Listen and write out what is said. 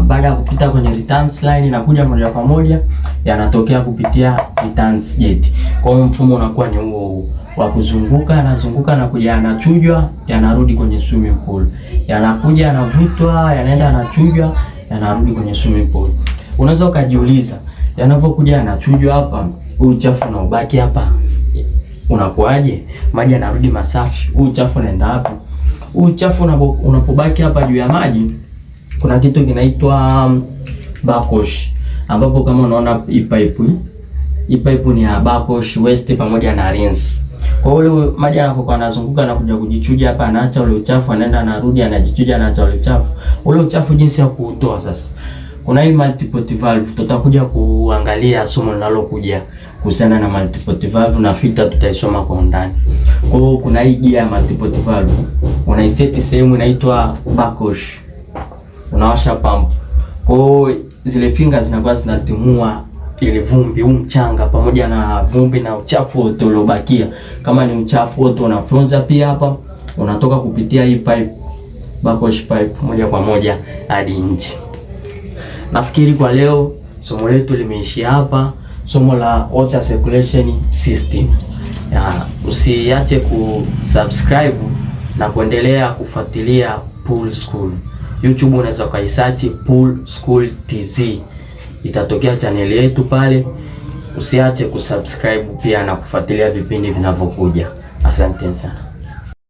Baada ya kupita kwenye returns line inakuja moja kwa moja yanatokea kupitia returns jet. Kwa hiyo mfumo unakuwa ni huo huo wa kuzunguka, yanazunguka na kuja, yanachujwa, yanarudi kwenye swimming pool, yanakuja, yanavutwa, yanaenda, yanachujwa, yanarudi kwenye swimming pool. Unaweza ukajiuliza, yanavyokuja yanachujwa hapa, huu uchafu unaobaki hapa unakuwaje? Maji yanarudi masafi, huu uchafu unaenda wapi? Huu uchafu unapobaki hapa juu ya maji, kuna kitu kinaitwa backwash, ambapo kama unaona hii pipe, hii pipe ni ya backwash waste pamoja na rinse. Kwa hiyo ule maji anapokuwa anazunguka na kuja kujichuja hapa, anaacha ule uchafu, anaenda anarudi, anajichuja, anaacha ule uchafu. Ule uchafu jinsi ya kuutoa sasa, kuna hii multiport valve, tutakuja kuangalia somo linalokuja kuhusiana na multiport valve na filter tutaisoma kwa undani. Kwa hiyo kuna hii gear ya multiport valve, unaiseti sehemu inaitwa backwash, unawasha pump. Kwa hiyo zile fingers zinakuwa zinatimua ile vumbi, huu mchanga pamoja na vumbi na uchafu wote uliobakia. Kama ni uchafu wote unafyonza pia hapa, unatoka kupitia hii pipe, backwash pipe moja kwa moja hadi nje. Nafikiri kwa leo somo letu limeishia hapa, somo la water circulation system. Ya, usiache kusubscribe na kuendelea kufuatilia Pool School. YouTube unaweza ukaisearch Pool School TZ, itatokea chaneli yetu pale. Usiache kusubscribe pia na kufuatilia vipindi vinavyokuja. Asante sana.